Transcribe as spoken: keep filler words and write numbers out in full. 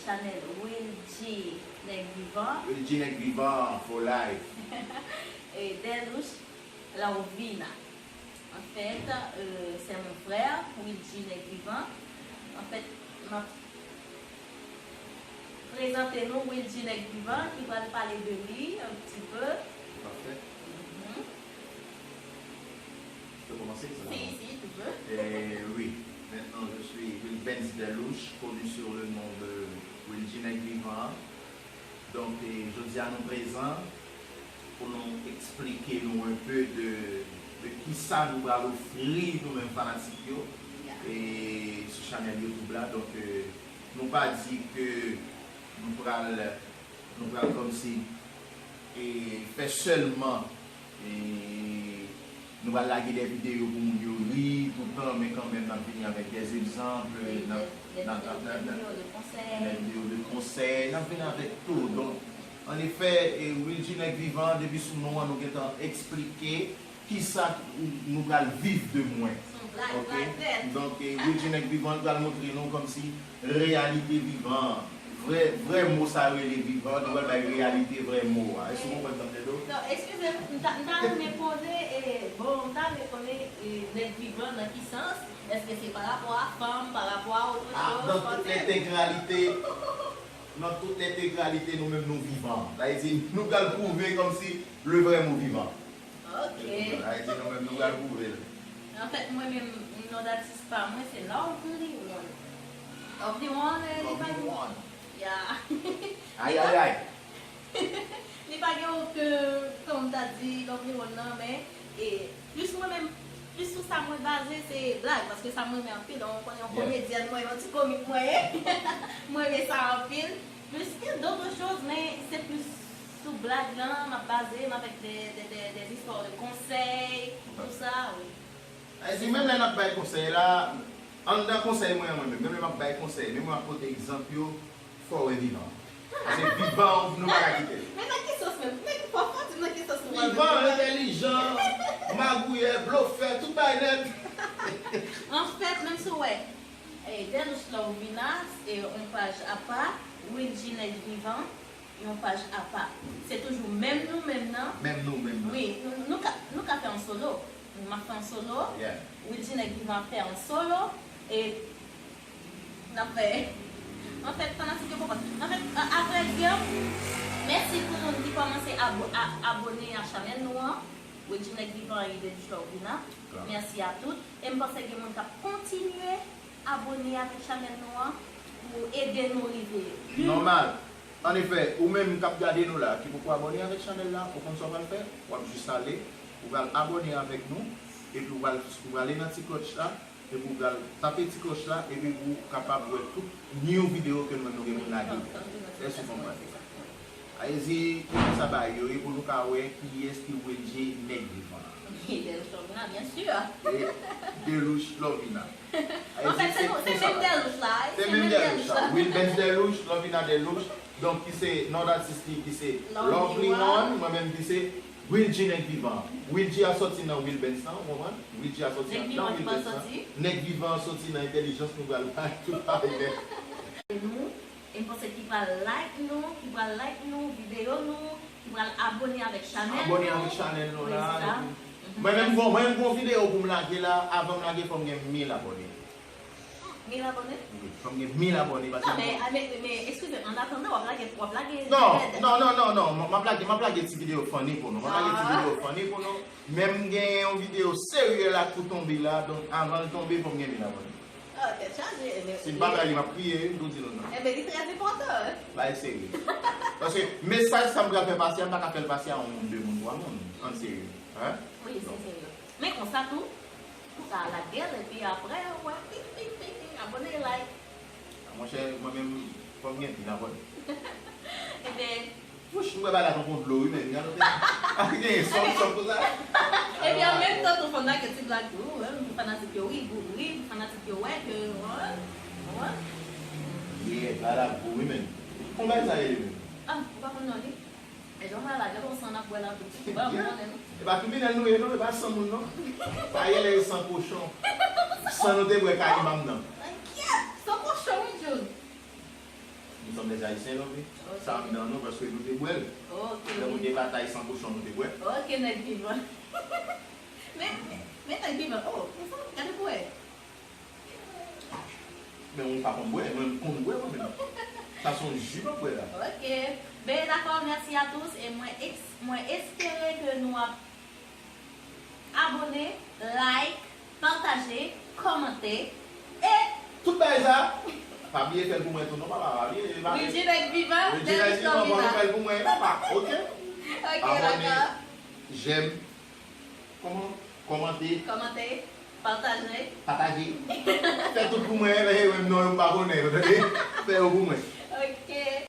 Chanèl Wilgy Nèg Vivan. Wilgy Nèg Vivan for life. E Delouche Lauvina. Anfèt, euh, c'est mon frère, Wilgy Nèg Vivan. Anfèt, m ap prezante nou Wilgy Nèg Vivan ki pral pale de li un petit peu. Pafè. Mhm. Je peux commencer, ça va? Si, si, tu peux. Eh oui. Maintenant, je suis Wilbens Delouche, connu sur le nom de Wilgy Nèg Vivan. Donk, eh, jodi a nou prezan pou nou eksplike nou un peu de, de kisa nou pral ofri nou menm fanatik yo, eh, sou chanèl YouTube la. Donk, eh, nou pa di ke nou pral, nou pral kòmsi, eh, fè sèlman, eh, nou pral lage de videyo pou moun yo ri toutan, men kanmenm n ap vini avèk de egzanp, n ap, n ap, n ap, n ap, de videyo de konsèy, n ap vini avèk tou. Donk, an efè, eh, Wilgy Nèg Vivan, depi sou non an, nou gentan eksplike kisa nou pral viv de mwen. Ok? Donk, eh, Wilgy Nèg Vivan pral montre nou kòmsi reyalite vivan. Vrè, vrè mo sa yo rele vivan, nou pral bay reyalite vrè mo a. Èske w konprann sa m te di w? Non, eskize m, m ta, m ta renmen poze, eh, bon, m ta renmen konnen, eh, nèg vivan nan ki sans? Èske se pa rapò a fanm, pa rapò a otre choz? Ah, dans toute l'intégralité, dans toute l'intégralité, nou menm nou vivan. Sa vle di, nou pral pwouve kòmsi le vrai mot vivant. Ok. Sa vle di, nou menm nou pral pwouve l. Anfèt, mwen menm, non datis pa mwen, se Lovely One. Lovely One, eh, li pa gen, ya. Ay, ay, ay. Li pa gen okenn, kòman m ta di, Lovely One nan, men, e, plis mwen menm, plis sou sa mwen baze, se blag, paske sa mwen renmen anpil, donk, ou konnen yon komedyèn mwen, yon ti komik mwen ye. Mwen renmen sa anpil. Plis gen d'autres choses, men se plis sou blag lan, m ap baze m avèk de, de, de, des histoires de konsèy, tou sa, wi. Sa vle di, menm lè n ap bay konsèy la, anndan konsèy mwen an mwen menm, menm lè m ap bay konsèy, menm lè m ap pote egzanp yo, fò w wè vivan. Paske vivan an, nou pa ka kite l. Men nan ki sans menm? Men fò, fò di m nan ki sans nou pral vivan, entèlijan, magouyè, blofè, tout bagay nèt. Anfèt, menm si w wè, eh, Delouche Lauvina, se yon paj apa, Wilgy Nèg Vivan, yon paj apa. Se toujou menm nou menm nan. Menm nou menm nan. Wi, nou, nou ka, nou ka fè yon solo. M ap fè yon solo. Yeah. Wilgy Nèg Vivan ap fè yon solo. E n ap fè. Anfèt, fanatik yo konprann. Anfèt, a, avrèdi, mèsi pou moun ki kòmanse abo-, a, abone a chanèl nou an. Wilgy Nèg Vivan e Delouche Lauvina. Mèsi a tout. E m panse gen moun k ap kontinye abone avèk chanèl nou an pou ede nou rive pi lwen. Nòmal. An efè, ou menm k ap gade nou la, ki poko abone avèk chanèl la, ou konn sa w pral fè? W ap jis ale, ou pral abone avèk nou, epi ou pral, ou pral ale nan ti klòch la, epi ou pral tape ti klòch la, epi pou w kapab wè tout new videyo ke nou menm nou gen pou n lage. Èske w konprann? Sa vle di, pou nou sa bay yo, e pou nou ka wè kiyès ki Wilgy Nèg Vivan. Delouche Lauvina, byen si. E Delouche Lauvina. Anfèt, se nou, se menm Delouche la, wi. Se menm Delouche la. Wilbens Delouche, Lauvina Delouche, donk ki se non datis li, ki se Lovely One, mwen menm ki se Wilgy Nèg Vivan. Wilgy a sòti nan Wilbens lan, ou konprann? Wilgy a sòti anndan Wilbens lan. Nèg Vivan sòti nan entèlijans nou pral bay tout bagay nèt. E nou, e m panse ki pral like nou, ki pral like nou, videyo nou, ki pral abone avèk chanèl nou. Abone avèk chanèl nou la. Wi, se sa. Mwen menm gon, mwen menm gon videyo pou m lage la, avan m lage fò m gen mil abone. Mil abone? Wi, fò m gen mil abone, paske non, men, men, men, eskize m, an atandan, w ap lage, w ap lage. Non, non, non, non, non, m ap lage, m ap lage ti videyo funny pou nou. M ap lage ti videyo funny pou nou. Men m gen yon videyo serye la k pou tonbe la, donk avan l tonbe, fò m gen mil abone. Oh, tèt chaje, ebyen. Si m pa bay li, m ap kriye, wi, m tou di nou non. Ebyen, li trè enpòtan. Bagay serye. Paske mesaj sa m pral fè pase a, m pa ka fè l pase a yon moun, de moun, twa moun. Ann serye. Hein? Wi, se serye. Men konsa tou, ou ka lage l, epi apre, ou wè, ping, ping, ping, ping, abone, like. Monchè, mwen menm, fò m gen pil abone. Ebyen, Wouch, m wè bagay la tankou dlo, wi, men gade w te. Ak gen sòm, sòm konsa. Epi an menm tan tou, fò n lage ti blag tou, wi, pou fanatik yo ri, pou ri, pou fanatik yo wè ke, wi, wi. Yeah, bagay la gwo, wi, men. Kòman bagay sa rele menm? Ah, ou pa konn non li? E jan w malad, gade yon san n ap bwè la tou. Ou pa konn non. E pa kriminèl nou ye, non, e pa san moun, non. Pa gen lè yo san kochon. San nou te bwè Kayimam nan. Enkyèt, san kochon, wi, Jun. Nèg ayisyen, non, wi. Sa anndan nou, paske nou te bwè l. Lè nou te batay san kochon, nou te bwè. Ok, nèg vivan. Men, men, men nèg vivan. Oh, men sa, gade pou wè. Men ou pa konn bwè, mwen m konn bwè mwen menm. Sa se yon ji m ap bwè la. Ok. Ben dakò, merci à tous, e mwen eks-, mwen espere ke nou ap abone, like, pataje, kòmante, e tout bagay sa, pa bliye fè l pou mwen tou non, papa, pa bliye, pa bliye. Wi, G nèg vivan, G nèg vivan, fè l pou mwen, papa, ok? Ok, dakò. Abone, j'aime, kòman? Kòmante. Kòmante, pataje. Pataje. Fè tout pou mwen, men, men non, yo pa konnen, yo tande? Fè yo pou mwen.